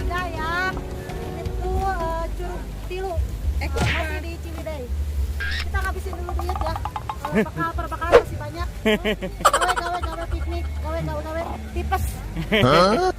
Cidayak. Ini tuh Curug Tilu. Masih di Ciwidey. Kita ngabisin dulu duit ya. Bekal perbekalan masih banyak. Gawe gawe gawe piknik, gawe gawe gawe tipes. Huh?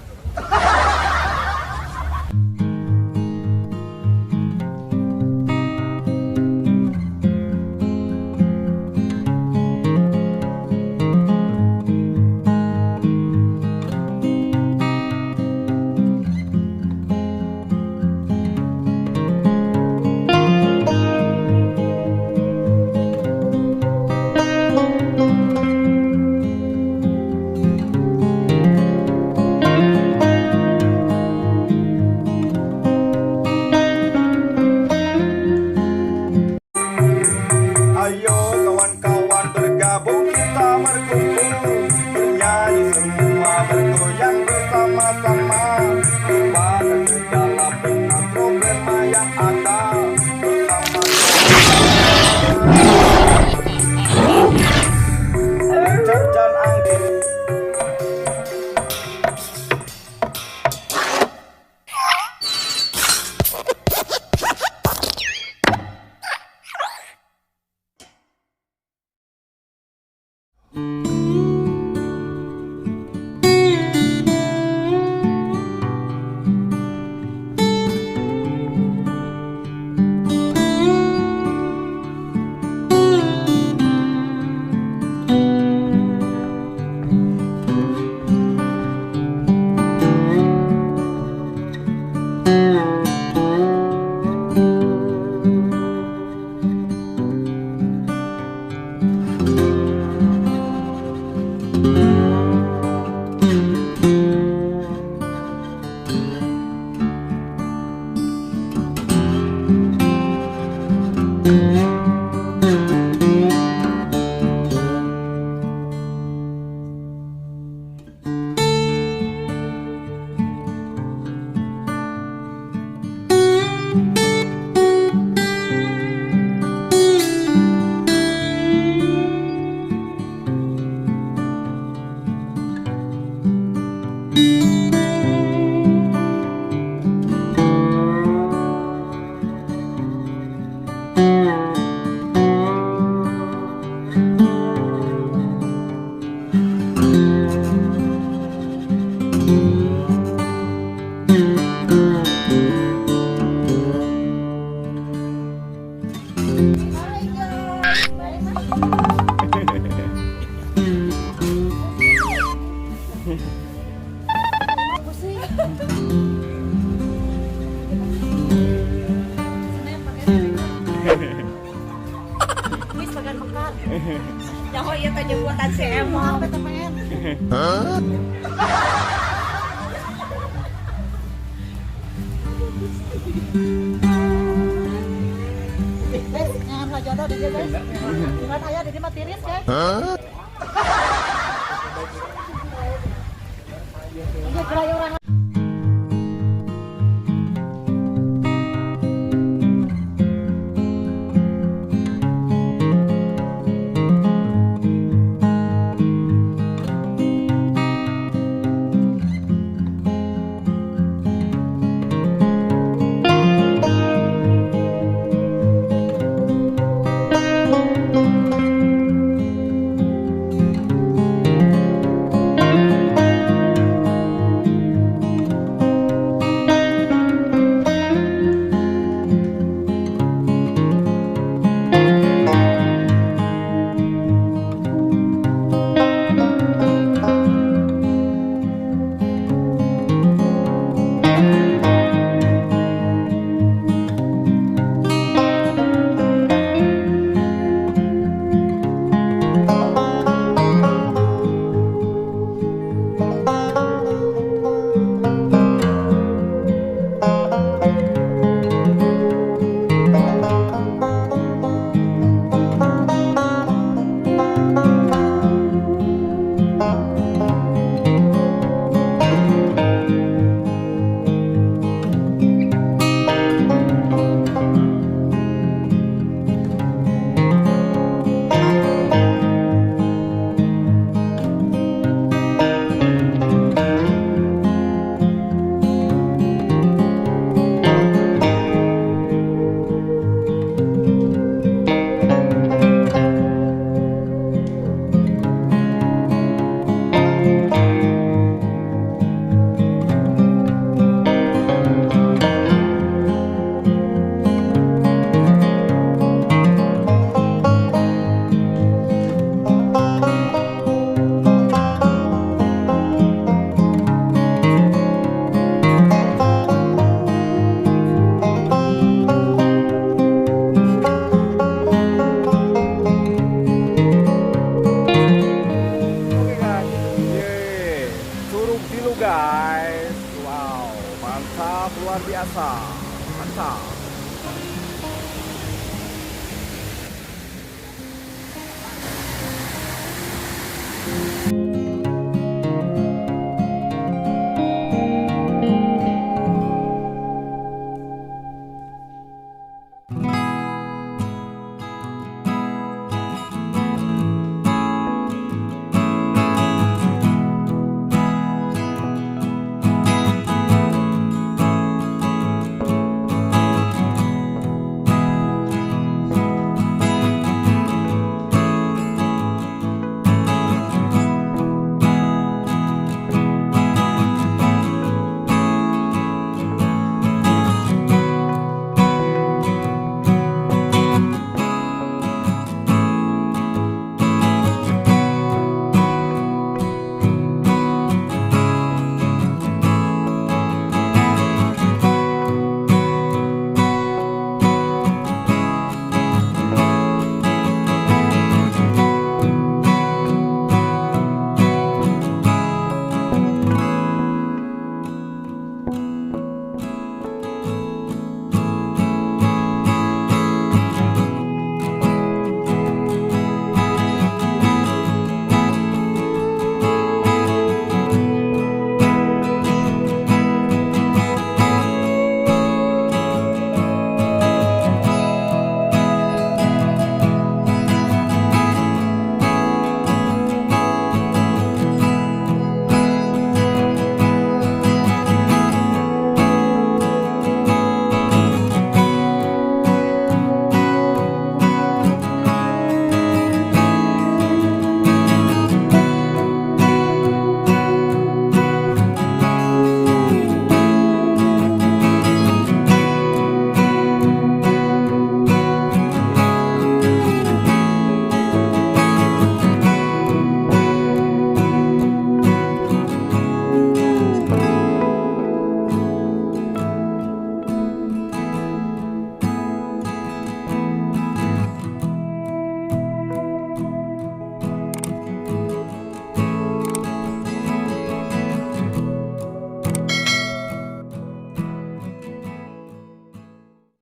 Ayo kawan-kawan bergabung, kita berkumpul, bernyanyi semua, bergoyang bersama-sama, lupakan segala penat problema yang ada bersama. Richard dan Anggi. Hai guys, balik Pusing. Senin pakai Wis bagan mekar. Nyaho ieu teh jemputan si Emon. PTPN. Huh? Guys, jangan lah jodoh di dia guys. Bukan ayah di dia mah tiris guys. Huh? Iya, gerai orang. Tilu, guys. Wow, mantap, luar biasa. Mantap.